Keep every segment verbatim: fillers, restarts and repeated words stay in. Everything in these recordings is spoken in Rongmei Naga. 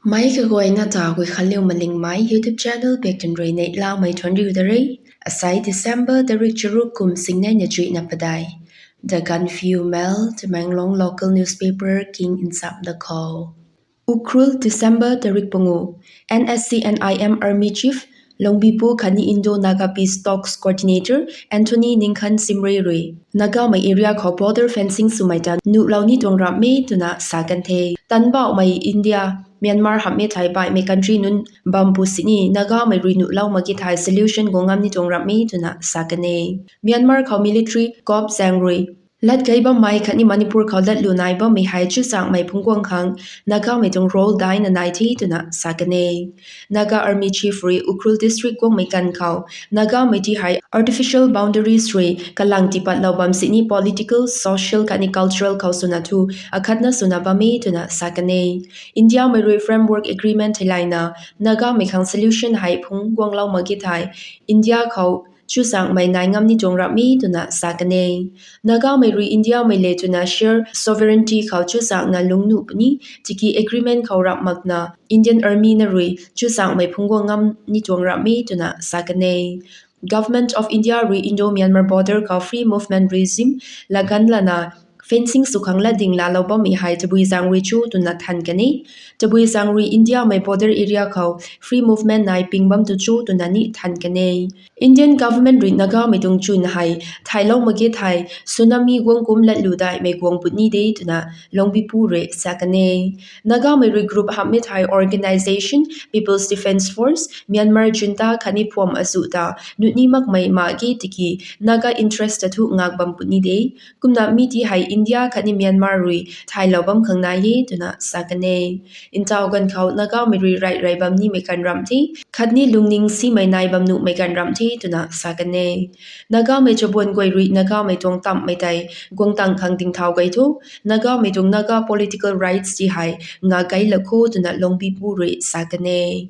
Meic kaguayna ta Guikhanliu Malingmei YouTube channel baktun rui neihlamei thuanriu da re. Asei December tarik charuk kum singnei na chuihna padeih. The Gaanphiu Mail, Tamenglong local newspaper king nsap da khou. Ukhrul, December tarik pangu. N S C N I M Army Chief Lungbipu khatni Indo-Naga Peace Talks Coordinator Anthony Ningkhan Simre rui Nagamei area khou border fencing swmei ta nuhlou ni tuang ramh e twna sa kan the. Tanbauhmei India, Myanmar hamh e thei baihmei country nunc bam pu sini Nagamei rui nuhlou mak ge thei solution guang ngam ni tuang ramh e twna sa kan e. Myanmar khou military coup zaeng rui lat kei bammei khatni Manipur khou latlu nai bammei hei chuzaenghmei phungc guang khang Nagamei tuang role daina nai the twna sa kan e. Naga Army Chief rui Ukhrul District guangmei ganv khou Nagamei ti hei artificial boundaries rui kalang tipatlou bam sini political, social khatni cultural khou swna thu akhatna swna bam e twna sa kan e. Indiamei rui framework agreement theilayna Nagamei khang solution hei phungc guanglou mak ge thei India khou chuzaenghmei nai ngam ni tuang ramh e twna sa kan e. Nagamei rui Indiamei le twna share sovereignty khou chuzaenghna lungc nuh puni, tiki agreement khou ramh makna Indian Army na rui chuzaenghmei phungc guang ngam ni tuang ramh e twna sa kan e. Government of India rui Indo-Myanmar border khou free movement regime laganv lana fencing sw khang latding laalou bammei hei tabui zaeng rui cho twna than kan e. Tabui zaeng rui Indiamei border area khou free movement nai ping bam tu cho twna ni than kan e. Indian government rui Nagamei tuang chwn hei thaylou mak ge thei tsunami guang kum latlu daihmei guang puni de twna Lungbipu rui sa kan e. Nagamei rui group hamh e thei organisation People's Defence Force, Myanmar junta khatni phuam azuh ta nuhni makmei mak ge tiki Naga interest ta thu ngak bam puni de. Kumna mi ti hei India khatni Myanmar rui thaylou bam khang nai e twna sa kan e. Ntaw ganv khou Nagamei rui rey rey bam nimei ganv ramh the, khatni lungning simei nai bam nuhmei ganv ramh the twna sa kan e. Nagamei chabuan guay rui Nagamei tuang tamhmei tei guangtang khang dingthau gay thu, Nagamei tuang Naga political rights ti hei ngak gay lak kho twna Lungbipu rui sa kan e.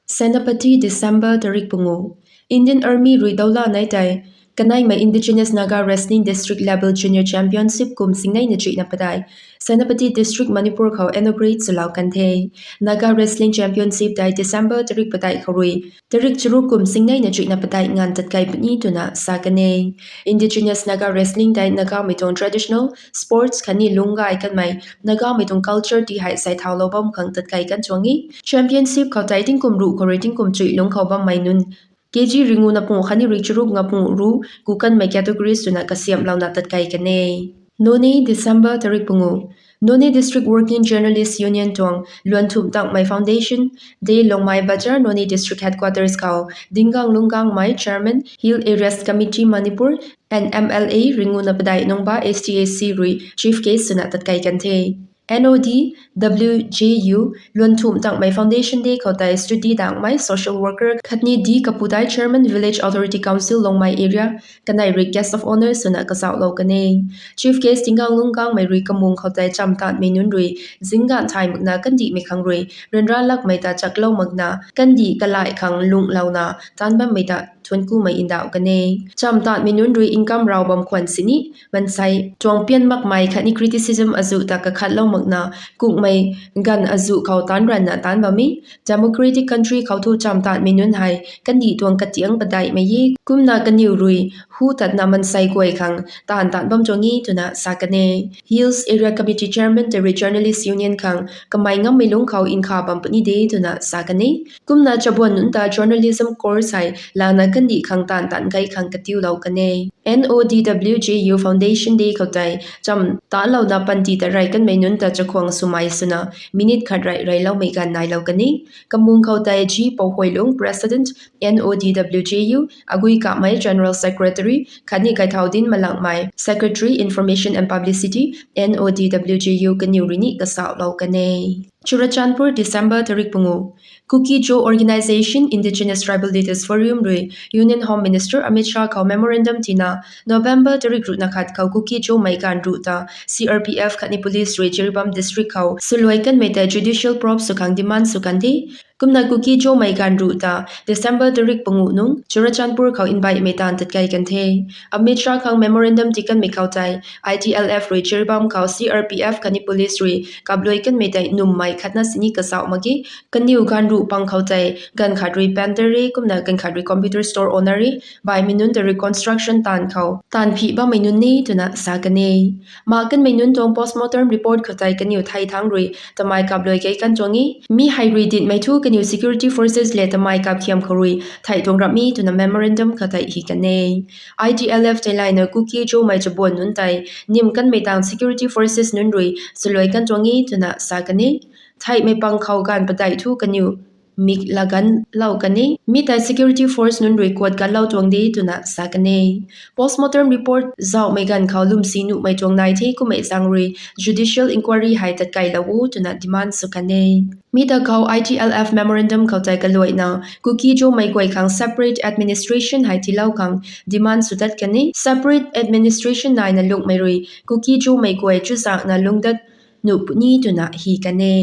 Senapati, December tarik pangu. Indian Army rui dawla nei tei kaneimei Indigenous Naga Wrestling District Level Junior Championship kum singnei na chuihna padeih Senapati District, Manipur khou inaugurate swlou kan the. Naga Wrestling Championship tei December tarik padeih khou rui tarik charuk kum singnei na chuihna padeih nganv tatkei puni twna sa kan e. Indigenous Naga Wrestling tei Nagamei tuang traditional sports khatni lungc gay kanmei Nagamei tuang culture ti hei sei thaulou bam khang tatkei kan tuang e. Championship khou tei tingkum ruh khou rui tingkum chuih lungc khou bammei nunc K G ringu na pangu khatni rui charuk nga pangu ruh ku kanmei categories twna kasiamhlouna tatkei kan e. Noney, December tarik pangu. Noney District Working Journalist Union tuang luan thumh tangmei Foundation Day Longmai Bazar, Noney District Headquarters khou Dingang Lunggangmei, Chairman, Hill Areas Committee Manipur and M L A ringu na padeih Nungba S T A C rui Chief Guest swna tatkei kan the. N O D W J U luan thumh tangmei Foundation Day khou tei Study Dangmei, social worker khatni D Kapudai, Chairman, Village Authority Council Longmai Area, kanei rui Guest of Honour swna kazauhlou kan e. Chief Guest Dingang Lunggangmei rui kamung khou tei chamv taanmei nunc rui zingganv thay makna kandihmei khang rui ryanra lakmei ta chaklou makna kandih kalai khang lunghlouna taanc bammei ta thuanckumei ndauh kan e. Chamv taanmei nunc rui income raw bam khwan sini mansei tuang pian makmei khatni criticism azuh ta kakhatlou makna kukmei ganv azuh khou taanc ranvna taanc bam e. Democratic country khou thu chamv taanmei nunc hei kandih tuang katiang padeihmei e, kumna kaniw rui hu tatna mansei guay khang taanv taanc bam tuang e twna sa kan e. Hills Area Committee Chairman tei rui Journalist Union khang kamei ngammei lungc khou nkha bam puni de twna sa kan e. Kumna chabuan nunc ta journalism course hei lana kandih khang taanv taanc gay khang katiulou kan e. N O D W J U Foundation Day khou tei chamv taanlouna panty ta rey kanmei nunc ta chakhwang swmei swna minute khat rey reyloumei ganv nailou kan e. Kamung khou tei G Pouhuailung, President, N O D W J U, Agui Kamei, General Secretary, khatni Gaithaudin Malangmei, Secretary, Information and Publicity, N O D W J U kaniw rui ni kasauhlou kan e. Churachandpur, December tarik pangu. Kuki-Zo Organisation Indigenous Tribal Leaders Forum rui Union Home Minister Amit Shah khou memorandum tina November tarik ruhna khat khou Kuki-Zomei ganv ruh ta C R P F khatni police rui Jiribam District khou swluai kanmei ta judicial probe sw khang demand sw kan the. Kumna Kuki-Zomei ganv ruh ta December tarik panguh nungc Churachandpur khou nbaihmei taanv tatkei kan the. Amit Shah khang memorandum tikanmei khou tei, I T L F rui Jiribam khou C R P F khatni police rui kapluai kanmei tei nummei khatna sini kazauh mak ge. Kaniw ganv ruh pang khou tei ganv khat rui painter e, kumna ganv khat rui computer store owner e, baihmei nunc ta reconstruction taanv khou taanv phih bammei nunc ni twna sa kan e. Mak kanmei nunc tuang postmortem report khou tei kaniw thei thangc rui tamei kapluai kei kan tuang e. Mi hei rui dinhmei thu kaniw security forces lev tamei kapkhiam khou rui thei tuang rap e twna memorandum khou tei hi kan e. I T L F theilayna Kuki-Zomei chabuan nunc tei nim kanmei tang security forces nunc rui saluai kan tuang e twna sa kan e. Theihmei pang khou ganv padeih thu kaniw mik laganlou kan e. Mi tei security force nunc rui kuat kanlou tuang de twna sa kan e. Postmortem report zauhmei ganv khou lwmsi nuhmei tuang nai the, kummei zaeng rui judicial inquiry hei tatkeilou o twna demand sw kan e. Mi ta khou I T L F memorandum khou tei kaluaina Kuki-Zomei guay khang separate administration hei tiilou khang demand sw tat kan e. Separate administration naina lungmei rui Kuki-Zomei guay chuzaenghna lungc dat nuh puni twna hi kan e.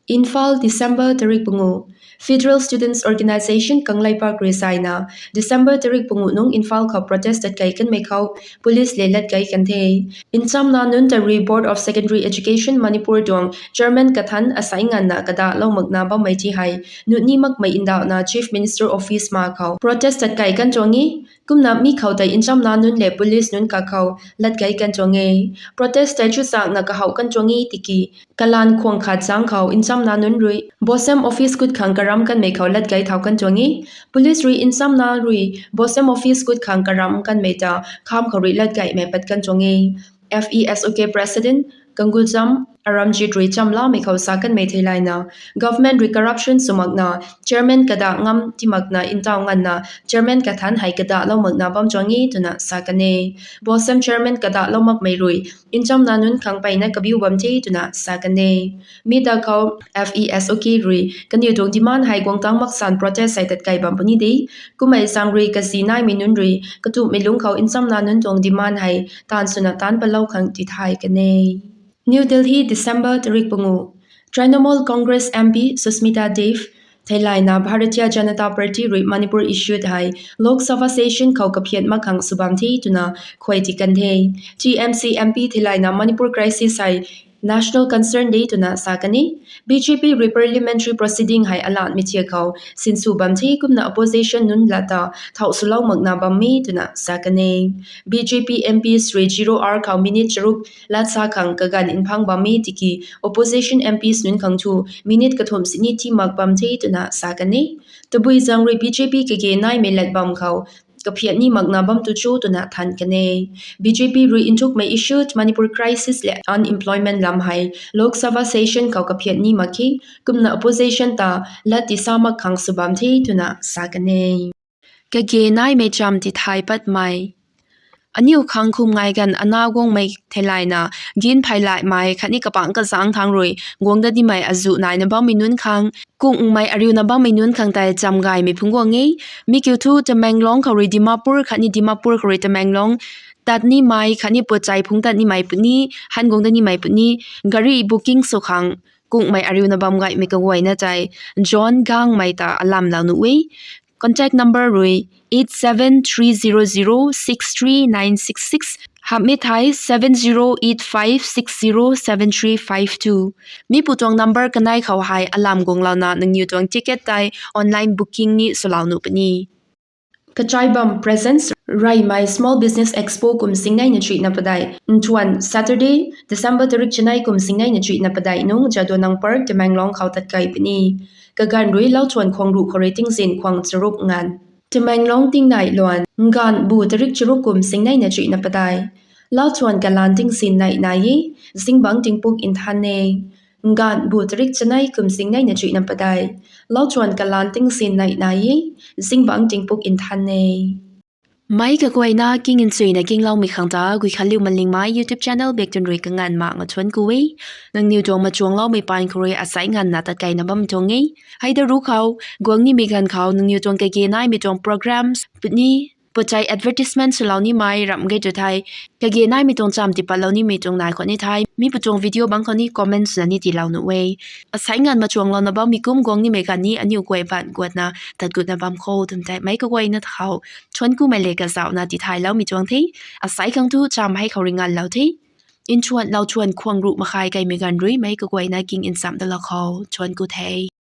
Imphal, December tarik panguh. Federal Students Organisation Kangleipak rui zaina December tarik panguh nungc Imphal khou protest tatkei kanmei khou police lev latkei kan the. Nchamna nunc ta rui Board of Secondary Education Manipur tuang chairman kathanc asai nganvna kadahlou makna bammei ti hei nuni makmei ndauhna Chief Minister Office ma khou protest tatkei kan tuang e. Kumna mi khou tei nchamna nunc lev police nunc kakhou latkei kan tuang e. Protest tei chuzaenghna kahouh kan tuang e tiki kalanv khwang khat zaeng khou nchamna nunc rui BOSEM office kut khang karam kanmei khou latkei thau kan tuang e. Police rui nchamna rui BOSEM office kut khang karam kanmei ta kham khou rui latkeimei pat kan tuang e. F E S O K President Kanguljam Aramjit rui chamlamei khou sa kanmei theilayna, government rui corruption sw makna, chairman kadah ngam ti makna ntaw nganvna chairman kathanc hei kadahlou makna bam tuang e twna sa kan e. BOSEM chairman kadahlou makmei rui nchamna nunc khang mpeyna kabiu bam the twna sa kan e. Mi ta khou F E S O K rui kaniw tuang demand hei guang tangc maksan protest hei tatkei bam puni de. Kummei zaeng rui kazi naimei nunc rui katumhmei lungc khou nchamna nunc tuang demand hei taanv swna taanc patlou khang tithay kan e. New Delhi, December tarik panguh. Trinamool Congress M P Sushmita Dev theilayna Bharatiya Janata Party rui Manipur issue hei Lok Sabha session khou kaphian mak khang sw bam the twna khuay ti kan the. T M C M P theilayna Manipur crisis hei national concern de twna sa kan e. B J P rui parliamentary proceeding hei alanhmei thiak khou sinsw bam the, kumna opposition nunc lat ta thau swlou makna bammei twna sa kan e. B J P M Ps rui zero hour khou minute charuk lat sa khang kaganv mphang bam e tiki opposition M Ps nunc khang thu minute kathumh sini tii mak bam the twna sa kan e. Tabui zaeng rui B J P kage naimei lat bam khou kaphian ni makna bam tu cho twna than kan e. B J P rui nthukmei issue Manipur crisis lev unemployment lam hei Lok Sabha session khou kaphian ni mak khe, kumna opposition ta lat tisa mak khang sw bam the twna sa kan e. Kage naimei cham tithay patmei. Aniu khang khum ngai ganv ana guangmei theilayna, ginphay laimei khatni kapangc kazangc thangc rui guang dat nimei azuh naina bammei nunc khang, kungmei ariuna bammei nunc khang tei cham gaymei phungc guang e. Mi kiu thu Tamenglong khou rui Dimapur khatni Dimapur khou rui Tamenglong tat nimei khatni puatchai phungc tat nimei puni, han guang dat nimei puni, gari booking sw khang kungmei ariuna bam gaymei kaguayna tei John Gangmei ta alamlou nuh e. Contact number rui eight seven three zero zero six three nine six six, hamhmei thei seven zero eight five six zero seven three five two. Mi pu tuang number kanei khou hei alam guanglouna nangniw tuang ticket tei online booking ni swlou nuh puni. Kachaibam Presents Reymei Small Business Expo kum singneina chuihna padeih. Nthuan Saturday, December tarik chanei kum singneina chuihna padeih nungc Jadonang Park, Tamenglong khou tatkei puni. Kaganv rui Lauthuan khwang ruh khou rui tingzin khwang charuk nganv. Tamenglong tingnai luan, nganv bu tarik charuk kum singneina chuihna padeih. Lauthuan kalanv tingzin nei nai e, zingbangc tingpuk nthan e. Nganv bu tarik chanei kum singneina chuihna padeih. Lauthuan kalanv tingzin nei nai e, zingbangc tingpuk nthan e. Meic kaguayna king nchuina kingloumei khang ta Guikhanliu Malingmei YouTube channel bak tun rui kanganv mak nga thuanc ku e. Nangniw tuang machuangloumei paan khou rui asai nganvna tatkeina bam tuang e. Hei da ru khou, guang nimei ganv khou nangniw tuang kage naimei tuang programs puni, Puchai advertisement swlou nimei ramh ge tu thei, kage naimei tuang cham tipatlou nimei tuang nai khou ni thei, mi pu tuang video bangc khou ni comment swna ni tiilou nuh e. Asai nganv machuanglouna bammei kum guang nimei ganv ni aniu guay baanc guatna tat gutna bam kho twmei tei meic kaguayna khou thuanc kumei le kazauhna tithayloumei tuang the. Asai khang thu cham hei khou ri nganvlou the. Nthuan lou thuan khwang ruh makhai kaimei ganv rui meic kaguayna king nchamh dalou khou thuanc ku the.